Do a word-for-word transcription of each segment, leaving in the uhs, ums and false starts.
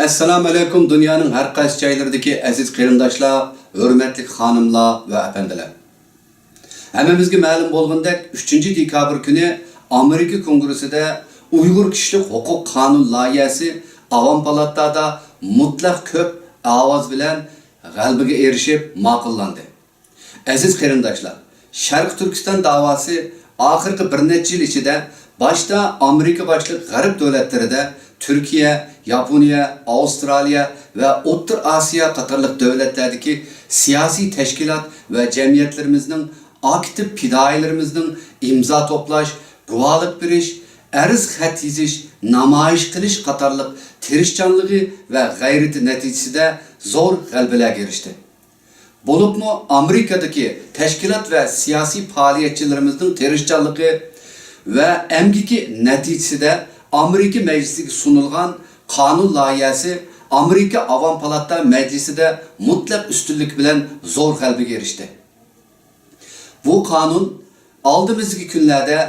ئەسسالامۇئەلەيكۇم، دۇنيانىڭ ھەر قايسى جايلىرىدىكى ئەزىز قېرىنداشلار، ھۆرمەتلىك خانىملار ۋە ئەپەندىلەر. ھەممىمىزگە مەلۇم بولغىنىدەك، ئۈچىنچى دېكابىر كۈنى ئامېرىكا كونگرېسسىدا ئۇيغۇر كىشىلىك ھوقۇق قانۇن لايىھەسى ئاۋام پالاتادا مۇتلەق كۆپ ئاۋاز بىلەن غەلىبىگە ئېرىشىپ ماقۇللاندى. ئەزىز قېرىنداشلار، شەرقىي تۈركىستان داۋاسى ئاخىرقى بىر نەچچە يىل ئىچىدە باشتا ئامېرىكا باشلىق غەرب دۆلەتلىرىدە، تۈركىيە، ياپونىيە، ئاۋسترالىيە ۋە ئوتتۇرا ئاسىيا قاتارلىق دۆلەتلەردىكى سىياسىي تەشكىلات ۋە جەمئىيەتلىرىمىزنىڭ، ئاكتىپ پىدائىيلىرىمىزنىڭ ئىمزا توپلاش، گۇۋاھلىق بېرىش، ئەرز خەت يېزىش، نامايىش قىلىش قاتارلىق تىرىشچانلىقى ۋە غەيرىتى نەتىجىسىدە زور غەلىبىلەرگە ئېرىشتى. بولۇپمۇ ئامېرىكادىكى تەشكىلات ۋە سىياسىي پائالىيەتچىلىرىمىزنىڭ تىرىشچانلىقى ۋە ئەمگىكى نەتىجىسىدە ئامېرىكا مەجلىسىگە سۇنۇلغان قانۇن لايىھەسى ئامېرىكا ئاۋام پالاتا مەجلىسىدە مۇتلەق ئۈستۈنلۈك بىلەن زور غەلىبىگە ئېرىشتى. بۇ قانۇن ئالدىمىزدىكى كۈنلەردە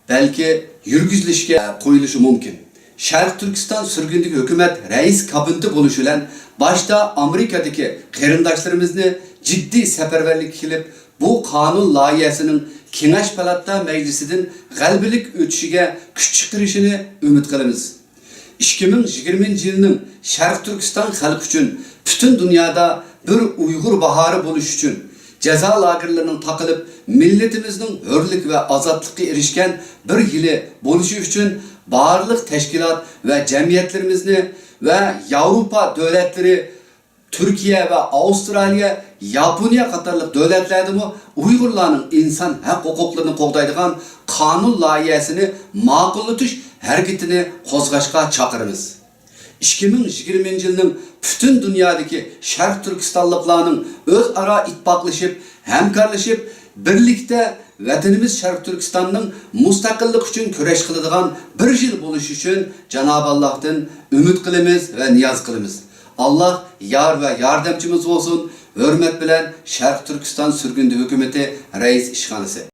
بەلكى يۈرگۈزۈلۈشكە قويۇلۇشى مۇمكىن. شەرقىي تۈركىستان سۈرگۈندىكى ھۆكۈمەت رەئىس كابىنېتى بولۇشى بىلەن باشتا ئامېرىكادىكى قېرىنداشلىرىمىزنى جىددىي سەپەرۋەرلىككە كېلىپ، بۇ قانۇن لايىھەسىنىڭ كېڭەش پالاتا مەجلىسىدىن غەلىبىلىك ئۆتۈشىگە كۈچ چىقىرىشىنى ئۈمىد قىلىمىز. ئىككى مىڭ يىگىرمىنچى يىلنىڭ شەرقىي تۈركىستان خەلقى ئۈچۈن پۈتۈن دۇنيادا بىر ئۇيغۇر باھارى بولۇش ئۈچۈن، جازا لاگېرلىرىنىڭ تاقىلىپ، مىللىتىمىزنىڭ ھۆرلۈك ۋە ئازادلىققا ئېرىشكەن بىر يىلى بولۇشى ئۈچۈن بارلىق تەشكىلات ۋە جەمئىيەتلىرىمىزنى ۋە ياۋروپا دۆلەتلىرى، تۈركىيە ۋە ئاۋسترالىيە، ياپونىيە قاتارلىق دۆلەتلەردىمۇ ئۇيغۇرلارنىڭ ئىنسان ھەق ھوقۇقلىرىنى قوغدايدىغان قانۇن لايىھەسىنى ماقۇللىتىش ھەرىكىتىنى قوزغاشقا چاقىرىمىز. ئىككى مىڭ يىگىرمىنچى يىلنىڭ پۈتۈن دۇنيادىكى شەرقىي تۈركىستانلىقلارنىڭ ئۆزئارا ئىتتىپاقلىشىپ، ھەمكارلىشىپ، بىرلىكتە ۋەتىنىمىز شەرقىي تۈركىستاننىڭ مۇستەقىللىقى ئۈچۈن كۈرەش قىلىدىغان بىر يىل بولۇشى ئۈچۈن جانابى ئاللاھتىن ئۈمىد قىلىمىز ۋە نىياز قىلىمىز. ئاللاھ يار ۋە ياردەمچىمىز بولسۇن. ھۆرمەت بىلەن، شەرقىي تۈركىستان سۈرگۈندە ھۆكۈمىتى رەئىس ئىشخانىسى.